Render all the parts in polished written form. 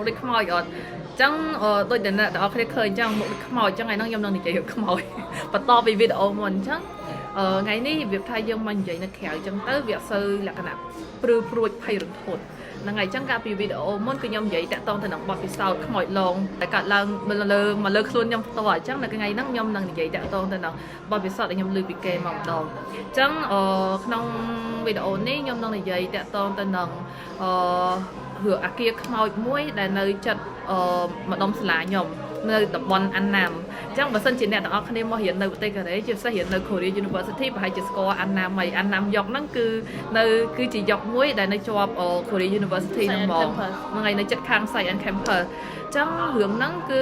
មុខដូចខ្មោចអត់អញ្ចឹងដូចតែអ្នកទាំងអស់គ្នាឃើញអញ្ចឹងមុខដូចខ្មោចអញ្ចឹងថ្ងៃហ្នឹងខ្ញុំនឹងនិយាយរឿងខ្មោច បន្តពីវីដេអូមុនអញ្ចឹងថ្ងៃនេះរបៀបថាយើងមកនិយាយនៅក្រៅអញ្ចឹងទៅវាអត់សូវលក្ខណៈព្រឺព្រួចភ័យរន្ធត់ហ្នឹងហើយអញ្ចឹងកាលពីវីដេអូមុនគឺខ្ញុំនិយាយតាក់ទងទៅនឹងបទពិសោធន៍ខ្មោចលងតែកាត់ឡើងមកលើមកលើខ្លួនខ្ញុំផ្ទាល់អញ្ចឹងនៅថ្ងៃហ្នឹងខ្ញុំនឹងនិយាយតាក់ទងទៅនឹងបទពិសោធន៍ដែលខ្ញុំឮពីគេមកម្ដងអញ្ចឹងក្នុងវីដេអូនេះខ្ញុំនឹងនិយាយតាក់ទងទៅនឹងរឿងអាគារខ្មោចមួយដែលនៅចិត្តម្ដុំសាលាខ្ញុំនៅតំបន់អាន់ណាមអញ្ចឹងបើសិនជាអ្នកទាំងអស់គ្នាមករៀននៅប្រទេសកូរ៉េជាពិសេសរៀននៅ Korea University ប្រហែលជាស្គាល់អាន់ណាមហើយអាន់ណាមយ៉ុកហ្នឹងគឺនៅគឺជាយ៉ុកមួយដែលនៅជាប់ Korea University ហ្នឹងហ្មង ហ្នឹងហើយនៅចិត្តខាង Science Campus អញ្ចឹងរឿងហ្នឹងគឺ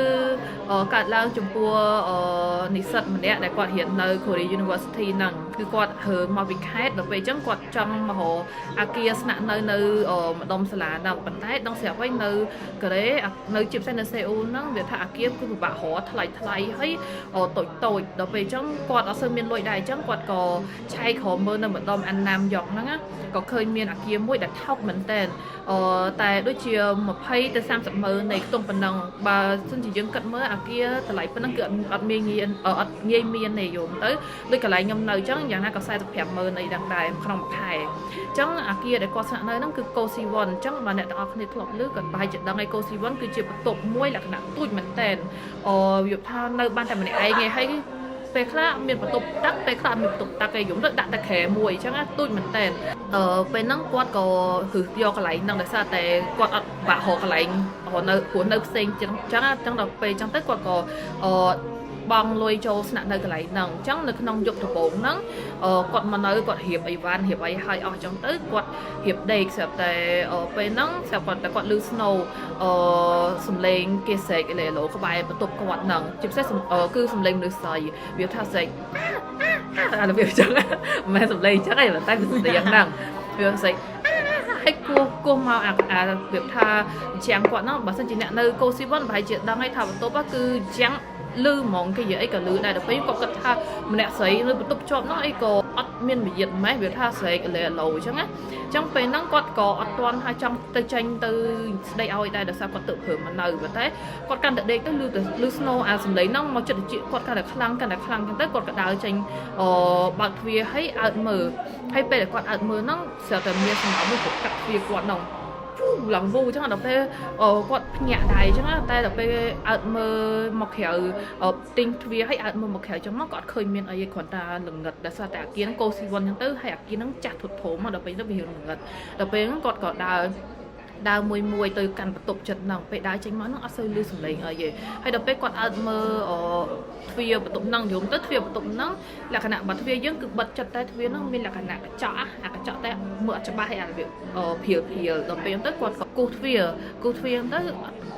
កើតឡើងចំពោះនិស្សិតម្នាក់ដែលគាត់រៀននៅ Korea University ហ្នឹងគឺគាត់ហើមកពីខេត្តដល់ពេលអញ្ចឹងគាត់ចង់មករកអាគារស្នាក់នៅនៅម្ដុំសាលាហ្នឹងប៉ុន្តែដឹងស្រាប់ហើយនៅកូរ៉េនៅជាពិសេសនៅសេអ៊ូលហ្នឹងវាថាអាគារគឺពិបាករកថ្លៃថ្លៃហើយតូចតូចដល់ពេលអញ្ចឹងគាត់អត់សូវមានលុយដែរអញ្ចឹងគាត់ក៏ឆែកក្រមើលនៅម្ដុំអាន់ណាមយ៉ុកហ្នឹងណាក៏ឃើញមានអាគារមួយដែលថោកមែនតើតែដូចជា20ទៅ30ម៉ឺននៃខ្ទង់ប៉ុណ្ណឹងបើសិនជាយើងគិតមើលអាគារតម្លៃប៉ុណ្ណឹងគឺអត់មានងាយអត់ងាយមានទេយំទៅដូចកន្លែងខ្ញុំនៅអញ្ចឹងយ៉ាងណាក៏45ម៉ឺនអីដឹងដែរក្នុងមួយខែអញ្ចឹងអាគារដែលគាត់ស្នាក់នៅហ្នឹងគឺ Gosiwon អញ្ចឹងបើអ្នកទាំងអស់គ្នាធ្លាប់ឮក៏ប្រហែលជាដឹងហើយ Gosiwon គឺជាបន្ទប់មួយលក្ខណៈទូចមែនតើវាថានៅបានតែម្នាក់ឯងឯងហើយពេលខ្លះមានបន្ទប់ទឹកពេលខ្លះមានបន្ទប់ទឹកឯងយំទៅដាក់តែគ្រែមួយអញ្ចឹងណាទូចមែនតើពេលហ្នឹងគាត់ក៏ហឹយកកន្លែងហ្នឹងដោយសារតែគាត់អត់បាក់រកកន្លែងរកនៅព្រោះនៅផ្សេងចឹងចឹងចឹងដល់ពេលចឹងទៅគាត់ក៏បង់លុយចូលស្នាក់នៅកន្លែងហ្នឹងអញ្ចឹងនៅក្នុងយប់ដំបូងហ្នឹងគាត់មកនៅគាត់រៀបអីវ៉ាន់រៀបអីហើយអស់អញ្ចឹងទៅគាត់រៀបដេកស្រាប់តែពេលហ្នឹងស្រាប់គាត់តែគាត់ឮ ស្នូរ សំឡេងគេស្រែកលេឡូក្បែរបន្ទប់គាត់ហ្នឹងជាពិសេសគឺសំឡេងមនុស្សស្រីវាថាស្រែកអារបៀបអញ្ចឹងមិនមែនសំឡេងអញ្ចឹងទេតែវាស្ទៀងហ្នឹងវាស្រែកហើយគោះគោះមកអាអារបៀបថាជាងគាត់ហ្នឹងបើសិនជាអ្នកនៅកូស៊ីវ៉ាន់ប្រហែលជាដឹងហើយថាបន្ទប់គឺជាងលឺហ្មងគេនិយាយអីក៏លឺដែរដល់ពេលគាត់គិតថាម្នាក់ស្រីនៅបន្ទប់ជាប់ហ្នឹងអីក៏អត់មានវិយាទម៉េះវាថាស្រែកលេឡូអញ្ចឹងណាអញ្ចឹងពេលហ្នឹងគាត់ក៏អត់ទាន់ថាចង់ទៅចេញទៅស្ដីឲ្យដែរដោយសារគាត់ទៅព្រមមកនៅប៉ុន្តែគាត់កាន់តែដេកទៅលឺទៅលឺ ស្នូរ អាសំឡេងហ្នឹងមកចិត្តតិចគាត់កាន់តែខ្លាំងកាន់តែខ្លាំងអញ្ចឹងទៅគាត់ក៏ដើរចេញអបើកទ្វារឲ្យអើតមើលហើយពេលដែលគាត់អើតមើលហ្នឹងស្រាប់តែមានសំណោមួយកាត់ទ្វារគាត់ហ្នឹងឡើងវូអញ្ចឹងដល់ពេលគាត់ភ្ញាក់ដែរអញ្ចឹងតែដល់ពេលអើតមើលមកក្រៅទិញទ្វារឲ្យអើតមើលមកក្រៅអញ្ចឹងមកក៏អត់ឃើញមានអីទេគ្រាន់តែល្ងិតដោយសារតែអាគារហ្នឹងកូស៊ីវ៉ាន់អញ្ចឹងទៅហើយអាគារហ្នឹងចាស់ទ្រុឌទ្រោមដល់ពេលទៅវារឿងល្ងិតដល់ពេលហ្នឹងគាត់ក៏ដើរដើរមួយមួយទៅកាន់បន្ទប់ចិត្តហ្នឹងពេលដើរចេញមកហ្នឹងអត់សូវឮសំឡេងអីទេហើយដល់ពេលគាត់អើតមើលទ្វារបន្ទប់ហ្នឹងយំទៅទ្វារបន្ទប់ហ្នឹងលក្ខណៈបើទ្វារយើងគឺបិទចិត្តតែទ្វារហ្នឹងមានលក្ខណៈកញ្ចក់អាកញ្ចក់តែមើលអត់ច្បាស់ហើយអារបៀបព្រាលព្រាលដល់ពេលទៅគាត់ក៏គោះទ្វារគោះទ្វារទៅ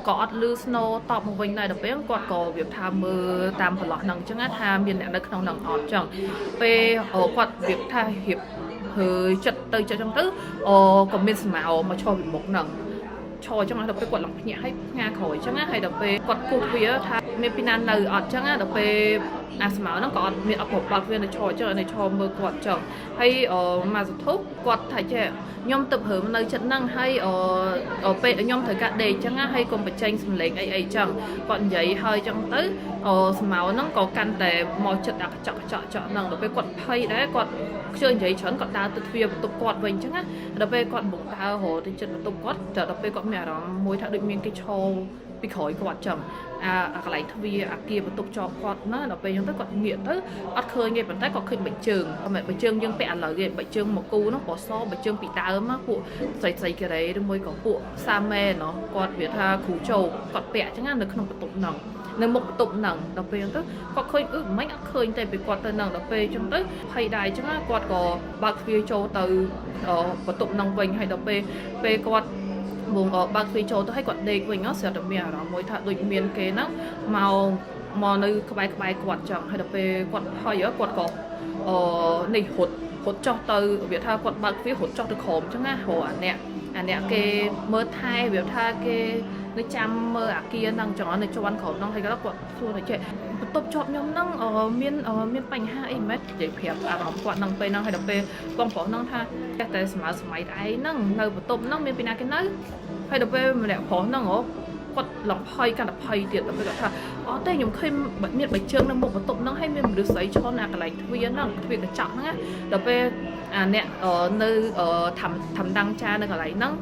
ក៏អត់ឮ ស្នូរ តបមកវិញដែរដល់ពេលគាត់ក៏វាថាមើលតាមប្រឡោះហ្នឹងអញ្ចឹងថាមានអ្នកនៅក្នុងហ្នឹងអត់អញ្ចឹងពេលគាត់វាថារៀបហើយចិត្តទៅចិត្តអញ្ចឹងទៅក៏មានស្មៅមកឈរពីមុខហ្នឹងឈរអញ្ចឹងដល់ពេលគាត់ឡើងភ្ញាក់ហើយផ្ងាក្រោយអញ្ចឹងហើយដល់ពេលគាត់គោះទ្វារថាមានពីណានៅអត់អញ្ចឹងដល់ពេលអាស្មៅហ្នឹងក៏អត់មានអត់ប្របើកវានៅឈរអញ្ចឹងនៅឈរមើលគាត់អញ្ចឹងហើយមកសធុគាត់ថាចេះខ្ញុំទៅព្រមនៅចិត្តហ្នឹងហើយពេលខ្ញុំត្រូវការដេកអញ្ចឹងហើយកុំបញ្ចេញសំឡេងអីអីអញ្ចឹងគាត់និយាយហើយអញ្ចឹងទៅស្មៅហ្នឹងក៏កាន់តែមកចិត្តដាក់កញ្ចក់កញ្ចក់ចក់ហ្នឹងដល់ពេលគាត់ភ័យដែរគាត់ខ្ជិលនិយាយច្រើនគាត់ដើរទៅទ្វារបន្ទប់គាត់វិញអញ្ចឹងណាដល់ពេលគាត់បំដើររកទៅចិត្តបន្ទប់គាត់ដល់ពេលគាត់មានអារម្មណ៍មួយថាដូចមានគេឈរពីក្រោយគាត់ចឹងអាកន្លែងទ្វារអាគារបន្ទប់ជាប់គាត់ណាដល់ពេលអញ្ចឹងទៅគាត់ងាកទៅអត់ឃើញទេប៉ុន្តែគាត់ឃើញបិជើងមិនបិជើងយើងពាក់ឥឡូវទេបិជើងមកគូនោះពណ៌សបិជើងពីដើមពួកស្រីស្រីកូរ៉េឬមួយក៏ពួកសាម៉ែណោះគាត់វាថាគ្រូជោគាត់ពាក់អញ្ចឹងនៅក្នុងបន្ទប់ហ្នឹងនៅមុខបន្ទប់ហ្នឹងដល់ពេលអញ្ចឹងទៅគាត់ឃើញអឺមិនអត់ឃើញតែពីគាត់ទៅហ្នឹងដល់ពេលអញ្ចឹងទៅភ័យដែរអញ្ចឹងគាត់ក៏បើកទ្វារចូលទៅបន្ទប់ហ្នឹងវិញហើយដល់ពេលពេលគាត់បងបើកទ្វារចូលទៅឲ្យគាត់ដេកវិញស្រាប់តែមានអារម្មណ៍មួយថាដូចមានគេហ្នឹងមកមកនៅក្បែរក្បែរគាត់ចឹងហើយដល់ពេលគាត់ភ័យគាត់ក៏អឺនេះរត់រត់ចុះទៅវាថាគាត់បើកទ្វាររត់ចុះទៅក្រោមចឹងណារកអាអ្នកគេមើលថែវាថាគេនៅចាំមើលអាគារហ្នឹងចង់នៅជាន់ក្រោមហ្នឹងហើយគាត់សួរថាចេះបន្ទប់ជាប់ខ្ញុំហ្នឹងមានមានបញ្ហាអីមិននិយាយប្រាប់អារម្មណ៍គាត់ហ្នឹងពេលហ្នឹងហើយដល់ពេលបងប្រុសហ្នឹងថាតែសម័យសម័យឯងហ្នឹងនៅបន្ទប់ហ្នឹងមានពីណាគេនៅហើយដល់ពេលម្នាក់ប្រុសហ្នឹងហ៎ គាត់ឡើងភ័យកាន់តែភ័យទៀតដល់ពេលគាត់ថាអត់ទេខ្ញុំឃើញមានបីជើងនៅមុខបន្ទប់ហ្នឹងហើយមានមនុស្សស្រីឈរនៅកន្លែងទ្វារហ្នឹងទ្វារកញ្ចក់ហ្នឹងណាដល់ពេលអាអ្នកនៅធ្វើធ្វើដាំងចានៅកន្លែងហ្នឹង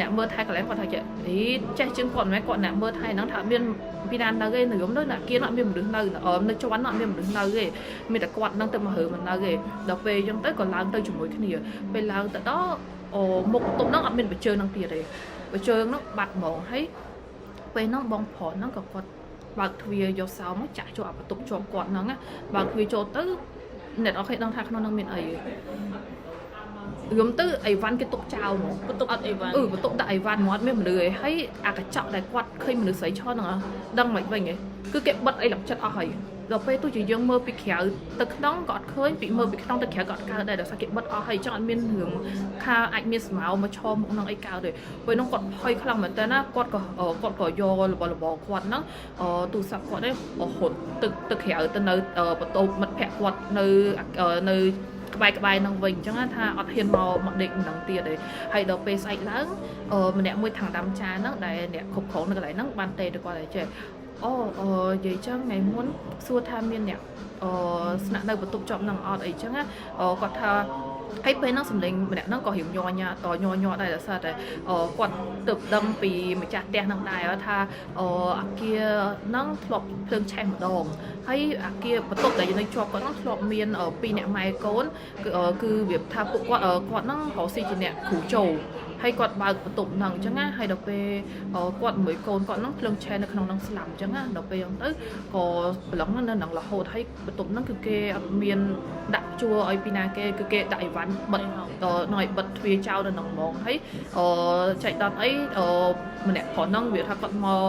អ្នកមើលថែកន្លែងគាត់ថាចេះអីចេះជាងគាត់មិនមែនគាត់អ្នកមើលថែហ្នឹងថាមានពីណានៅឯនៅនៅអាគារនោះអត់មានមនុស្សនៅនៅជាន់នោះអត់មានមនុស្សនៅទេមានតែគាត់ហ្នឹងទៅមករើមិននៅទេដល់ពេលអញ្ចឹងទៅក៏ឡើងទៅជាមួយគ្នាពេលឡើងទៅដល់អូមុខបន្ទប់ហ្នឹងអត់មានបជើងហ្នឹងទៀតទេបជើងហ្នឹងបាត់ហ្មងហើយពេលហ្នឹងបងប្រុសហ្នឹងក៏គាត់បើកទ្វារយកសោមកចាក់ចូលអាបន្ទប់ជាប់គាត់ហ្នឹងណាបើកទ្វារចូលទៅអ្នកអត់ឃើញដឹងថាក្នុងហ្នឹងមានអីទេយំទៅអីវ៉ាន់គេទុកចោលហ្មង បន្ទប់អត់អីវ៉ាន់ អឺបន្ទប់ដាក់អីវ៉ាន់មកអត់មានមនុស្សឯងហើយអាកញ្ចក់ដែលគាត់ឃើញមនុស្សស្រីឈរហ្នឹងដឹងមិនវិញឯងគឺគេបិទអីឡើងចិត្តអស់ហើយដល់ពេលទោះជាយើងមើលពីក្រៅទៅក្នុងក៏អត់ឃើញពីមើលពីក្នុងទៅក្រៅក៏អត់កើតដែរដោយសារគេបិទអស់ហើយចង់អត់មានរឿងថាអាចមានស្មៅមកឈរមុខនឹងអីកើតទេពេលនោះគាត់ភ័យខ្លាំងមែនតើណាគាត់ក៏គាត់ក៏យករបស់របរគាត់ហ្នឹងទូរស័ព្ទគាត់នេះរត់ទឹកទៅក្រៅទៅនៅបន្ទប់មិត្តភក្តិគាត់នៅនៅក្បែរក្បែរហ្នឹងវិញអញ្ចឹងថាអត់ហ៊ានមកមកដេកនឹងទៀតទេហើយដល់ពេលស្អែកឡើងម្នាក់មួយខាងដាំចាហ្នឹងដែលអ្នកគ្រប់គ្រងនៅកន្លែងហ្នឹងបានទេទៅគាត់តែចេះអូអឺនិយាយចឹងថ្ងៃមុនសួរថាមានអ្នកអឺស្នាក់នៅបន្ទប់ជាប់នឹងអត់អីចឹងណាគាត់ថាហើយពេលហ្នឹងសម្លេងម្នាក់ហ្នឹងក៏រៀងញ័រញ៉ាតញ័រញ័រដែរដោយសារតែគាត់ទៅដឹងពីម្ចាស់ផ្ទះហ្នឹងដែរថាអាគារហ្នឹងធ្លាប់ភ្លើងឆេះម្ដងហើយអាគារបន្ទប់ដែលនៅជាប់គាត់ហ្នឹងធ្លាប់មានពីរអ្នកម៉ែកូនគឺគឺវាថាពួកគាត់គាត់ហ្នឹងរកស៊ីជាអ្នកគ្រូចូលហើយគាត់បើកបន្ទប់ហ្នឹងអញ្ចឹងណាហើយដល់ពេលគាត់មួយកូនគាត់ហ្នឹងភ្លើងឆេះនៅក្នុងហ្នឹងស្លាប់អញ្ចឹងណាដល់ពេលអញ្ចឹងទៅក៏ប្រឡងនៅហ្នឹងរហូតហើយបន្ទប់ហ្នឹងគឺគេអត់មានដាក់ជួលឲ្យពីណាគេគឺគេដាក់អីវ៉ាន់បិទដល់ណយបិទទ្វារចោលនៅហ្នឹងហ្មងហើយអឺចែកដល់អីអឺម្នាក់ប្រុសហ្នឹងវាថាគាត់មក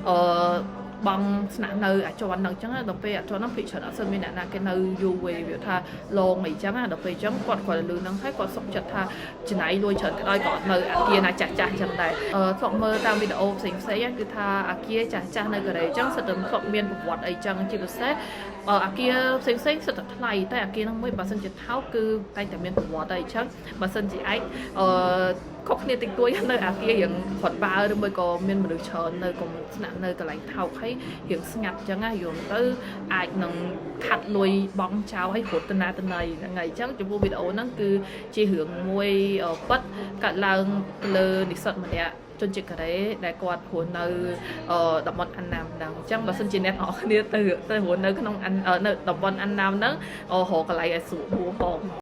អឺបងស្នាក់នៅអាជាន់ហ្នឹងអញ្ចឹងដល់ពេលអាជាន់ហ្នឹងភិកច្រើនអត់សូវមានអ្នកណាគេនៅយូរវិញវាថាលងអីចឹងណាដល់ពេលអញ្ចឹងគាត់គាត់លឺហ្នឹងហើយគាត់សុខចិត្តថាចំណាយលុយច្រើនក៏ដោយក៏អត់នៅអាគារណាចាស់ចាស់អញ្ចឹងដែរអឺធ្លាប់មើលតាមវីដេអូផ្សេងផ្សេងគឺថាអាគារចាស់ចាស់នៅកូរ៉េអញ្ចឹងសិតតែធ្លាប់មានប្រវត្តិអីចឹងជាពិសេសអាគារផ្សេងផ្សេងសិតតែថ្លៃតែអាគារហ្នឹងមួយបើសិនជាថោកគឺតែងតែមានប្រវត្តិអីចឹងបើសិនជាឯងអឺខុសគ្នាតិចតួចនៅអាគាររៀងរត់បើឬមួយក៏មានមនុស្សច្រើននៅកុំស្នាក់នៅកន្លែងថោកហើយរៀងស្ងាត់ចឹងណាយល់ទៅអាចនឹងខាត់លុយបង់ចោលឲ្យរត់ទៅណាទៅណីហ្នឹងហើយអញ្ចឹងចំពោះវីដេអូហ្នឹងគឺជារឿងមួយពិតកាត់ឡើងទៅលើនិស្សិតម្នាក់ជនជាតិកូរ៉េដែលគាត់រស់នៅតំបន់អានណាមហ្នឹងអញ្ចឹងបើសិនជាអ្នកនរគ្នាទៅទៅរស់នៅក្នុងនៅតំបន់អានណាមហ្នឹងរកកន្លែងឲ្យស្រួលបួផង។